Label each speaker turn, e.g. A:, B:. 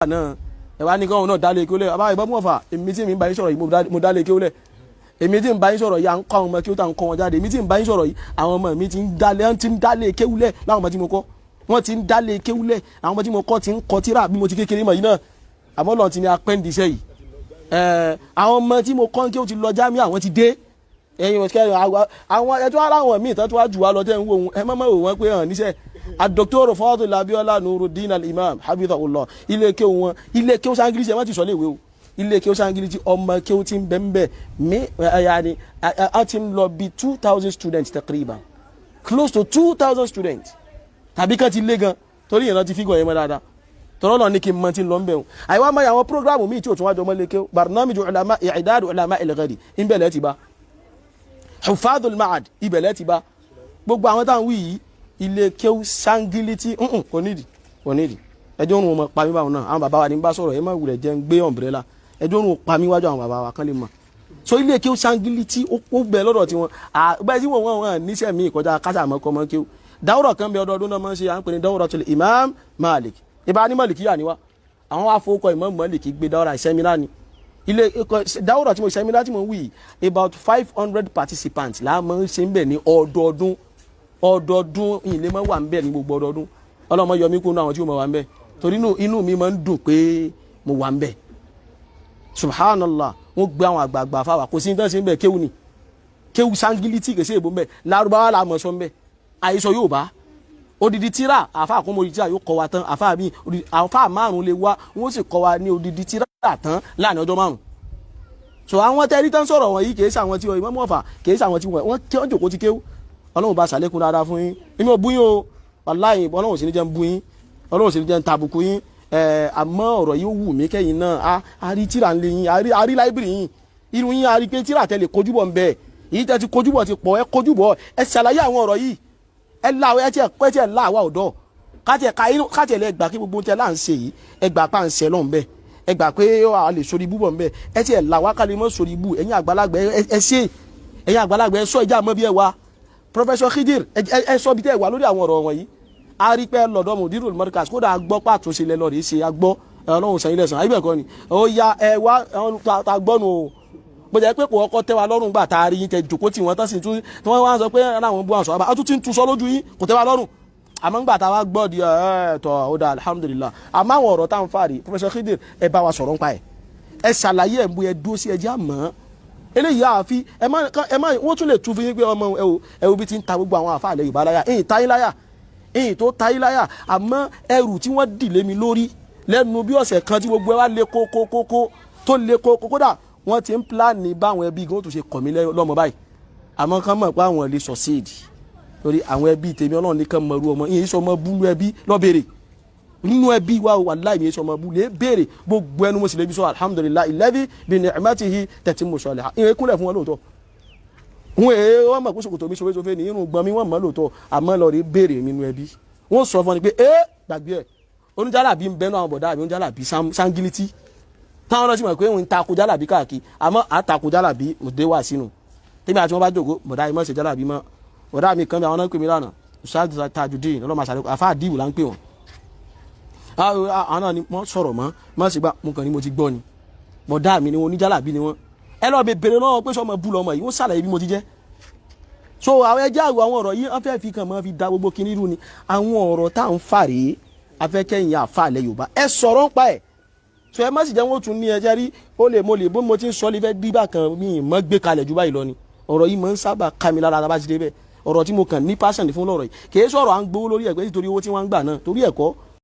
A: Náà ẹ wá ní káwọn náà dálé kí ó lẹ̀. Àbá ìbọn mọ̀fà, èmi tí mi ń bá yín sọ̀rọ̀ yìí, mo dálé kí ó lẹ̀. Èmi tí ń bá yín sọ̀rọ̀ yìí, à ń kọ́ àwọn ọmọ kí ó tà ń kọ́ wọn jáde. Èmi tí ń bá yín sọ̀rọ̀ yìí, àwọn ọmọ mi ti ń dálé, ti ń dálé kéwúlẹ̀. Láwọn ọmọ tí mo kọ́, wọ́n ti ń dálé kéwúlẹ̀. Àwọn ọmọ tí mo kọ́ ti ń kọ́ tíra bí mo ti kékeré mọ̀ yìí náà. Àmọ́ lọ́n ti ní apẹ́ǹdì iṣẹ́ yìí. Àwọn ọmọ tí mo kọ́ kí ó ti lọ jámí, àwọn ti dé. Ẹ̀yin kẹrin, àwọn ẹjọ́ aláwọ̀ míì tán tó wá jù wá lọ tẹ́ ń wò wọn, ẹ mọ́mọ́ wò wọ́n pé hàn níṣẹ́. Dr. Fadil Abiola Nuruddin Al-Imam hafidhahullah, ilé kéwù wọn, ilé kéwù sangilisi, ẹ má ti sọ léèwé o, ilé kéwù sangilisi, ọmọ kéwù ti ń bẹ ń bẹ mí yaani a ti ń lọ bí 2,000 students takriban, close to 2,000 students, tàbí kan ti lé gan, torí ìrántí ti fígọ̀ yẹn mọ́ dáadáa. Tọ́rọ́ lọ ní kí n mọ tí ń lọ ń bẹ̀ wọn. Àìwá máa yà àwọn program míì tí ò tún wájú ọmọ lékè, barnamiju ulama, i'dadu ulama il-ghadi, ìbẹ̀lẹ̀ ti bá hufadul ma'ad, ìbẹ̀lẹ̀ ti bá gbogbo àwọn táwọn wí yìí. Ilé kéwú sangiliti, kò nídìí, kò nídìí. Ẹjọ́ òrùn ọmọ pa mí báwọn náà. Àwọn bàbá wa ní bá sọ̀rọ̀, ẹ má wulẹ̀ jẹ́ ń gbé umbrella. Ẹjọ́ òrùn pa mí wájú àwọn bàbá wa kán lè mọ̀. So ilé kéwú sangiliti, ó bẹ lọ́dọ̀ tiwọn. Bẹ́ẹ̀ tí wọ́n wọ́n níṣẹ́ mi kọjá kásà mọ́ kọ́mọ́ kéwú. Dáwọ́rọ̀ kan bẹ ọdọọdún náà máa ń ṣe, à ń pè ní Dawratul Imam Malik. Ibà ní Malik yà ni wa, àwọn wá fowókọ Imam Malik gbé dáwọ́rọ̀ seminar ni. Ilé dáwọ́rọ̀ tí mo seminar tí mo wí, about 500 participants la máa ń ṣe ń bẹ̀ ní ọdọọdún. Ọdọọdún ìlé máa wà ń bẹ̀ ní gbogbo ọdọọdún. Ọlọ́mọ yọ mí kúnú àwọn tí ó máa wà ń bẹ̀, torí inú mi máa ń dùn pé mo wà ń bẹ̀. Subhanallah, wọ́n gbé àwọn àgbààgbà fáwà. Kò sí ní tán ṣe ń bẹ̀, kéwù ni, kéwù sangiliti, kèsì èbó ń bẹ̀, Lárúbáwá la mọ̀ sọ ń bẹ̀, àìsọ yóò bá odidi tíra. Àfa àkómọ odidi tíra yóò kọ́ wa tán. Àfa mi, àfa márùn lè wá, wọ́n sì kọ́ wa ní odidi tíra tán láàrin ọjọ́ 5. So àwọn tẹ́rí tán sọ̀rọ̀ wọ̀nyí, kìí ṣe àwọn tí wọ́n mọ̀fà, kìí ṣe àwọn tí wọ́n jòkó ti kéwù. Ọlọ́run bá ṣàlékún dáadáa fún yín. Èmi ò bú yín o, wàláhì, Ọlọ́run sì ní jẹ́ ń bú yín, Ọlọ́run sì ní jẹ́ ń tàbùkù yín. Àmọ́ ọ̀rọ̀ yìí ó wù mí kẹ́yìn náà. A rí tíra ń lé yín, a rí library yín, irun yín, a rí pé tíra tẹ lè kojú bọ̀ ń bẹ̀. Èyí tẹ́ ti kojú bọ̀ ti pọ̀. Ẹ kojú bọ̀, ẹ ṣàlàyé àwọn ọ̀rọ̀ yìí. Ẹ la ẹ tiẹ̀ ẹ tiẹ̀ la àwa ọ̀dọ́ kátiẹ̀ ká inú kátiẹ̀ lẹ gbà kí gbogbo tẹ là ń ṣe yìí. Ẹ gbà pa ń ṣe lọ́n bẹ́ẹ̀, ẹ gbà pé a lè sórí ibú bọ̀ ń bẹ́ẹ̀. Ẹ tiẹ̀ là wá kálí mọ́ sórí ibú. Ẹ̀yin àgbàlagbà, ẹ ṣe, ẹ̀yin àgbàlagbà, ẹ sọ ìjà mọ́ bí ẹ wá. Professor Khidir, ẹ sọ bí tẹ́ ẹ wà lórí àwọn ọ̀rọ̀ wọ̀nyí. A rí pé lọ́dọ̀ Mudirul Markaz, kódà a gbọ́ pàtúnṣe lẹ lọ́ọ̀rẹ́ ṣe, a gbọ́. Ọlọ́run sàn ilẹ̀ sàn ayé bẹ́ẹ̀ kọ́ ni. Ó ya ẹ wá ta gbọ́nu o, bó jẹ́ pé kò ọkọ tẹ́ wa lọ́rùn gbà tá a rí yín tẹ jòkó tí wọ́n tán sì tún tí wọ́n wá sọ pé àwọn bú àwọn sọ̀rọ̀, a tún ti ń tu sọ lójú yín, kò tẹ́ wa lọ́rùn. Àmọ́ ńgbà tá a wá gbọ́ di ẹ̀ tọ́, ó dà, alhamdulillah. Àmọ́ àwọn ọ̀rọ̀ tá à ń fà rí, Professor Khidir, ẹ bá wa sọ̀rọ̀ nípa ẹ̀, ẹ ṣàlàyé ẹ̀, bóyá ẹ dúró sí, ẹ jẹ́ àmọ́ eléyìí àfi ẹ má wọ́n tún lè tu fún yín pé ọmọ ẹ o, ẹ wo bí ti ń ta gbogbo àwọn àfa àlẹ́ Yorùbá láyà, ẹ̀yìn táyé láyà, ẹ̀yìn tó táyé láyà. Àmọ́ ẹrù tí wọ́n dì lé mi lórí lẹ́nu bí ọ̀sẹ̀ kan tí gbogbo ẹ wá lé kókókókó tó lé kókó, kódà wọ́n ti ń plan báwọn ẹbí gan tó ṣe kọ̀ mí lọ́mọ báyìí. Àmọ́ kán mọ̀ pé àwọn lè succeed torí àwọn ẹbí tèmi, Ọlọ́run ní kán mọ̀rú ọmọ ìyẹn sọmọ búlú ẹbí lọ́bẹ̀rẹ̀ nínú ẹbí wa. Wàláhì, ìyẹn sọmọ bú lè béèrè gbogbo ẹnu mo sì lè bí sọ. Alhamdulillahi alladhi bi ni'matihi tatimmu salihat. Ìyẹn kúnlẹ̀ fún wọn lóòótọ́, wọn èé wọn mọ̀ pé ṣòkòtò mi ṣòfé ní irun gbọ́n mi, wọ́n mọ̀ lóòótọ́. Àmọ́ lọ rí béèrè nínú ẹbí, wọ́n sọ fún ni pé ẹ gbàgbé ẹ, oníjàlábí ń bẹnu àwọn bọ̀dá mi, oníjàlábí sangiliti táwọn náà sì mọ̀ pé òun ń takò jálàbí káàkiri. Àmọ́ àtakò jálàbí mọ̀dé wà sínú tèmi àti wọn bá jókòó, bọ̀dá yìí mọ̀ ṣe jálàbí mọ́. Bọ̀dá mi kan bí àwọn náà ń pè mí lánàá, Ustaz Tajudeen, ọlọ́mọ àṣàlẹ̀ àfa àdìwù là ń pè wọ́n. Àwọn náà ni wọ́n sọ̀rọ̀ mọ́ mọ́ sí gbà mo kàn ní mo ti gbọ́ ni. Bọ̀dá mi ni wọn, oníjálàbí ni wọ́n. Ẹ lọ́ọ́ bẹ bèrè náà pé sọmọ bú lọmọ yìí, wọ́n ṣàlàyé bí mo ti jẹ́. So àwọn ẹjẹ́ àwọ̀ àwọn ọ̀rọ̀ yìí, wọ́n fẹ́ fi kàn mọ́ fi da gbogbo kinní rú ni. Àwọn ọ̀rọ̀ tá à ń fà rèé, afẹ́kẹ́yìn àfa àlẹ́ Yorùbá, ẹ sọ̀rọ̀ ń pa ẹ̀. So ẹ má sì jẹ́ wọ́n tún ní ẹjẹ́ rí ó lè mo lè bó mo ti ń sọ lè fẹ́ gbígbà kan mi mọ́ gbé kalẹ̀ ju báyìí lọ ni. Ọ̀rọ̀ yìí máa ń sábà ká mi lára tá a bá ti dé bẹ́ẹ̀. Ọ̀rọ̀ tí mo kàn ní passion fún lọ́rọ̀ yìí, kì í sọ̀rọ̀ à ń gbowó lórí ẹ̀gbẹ́ nítorí owó tí wọ́n ń gbà náà torí ẹ̀kọ́.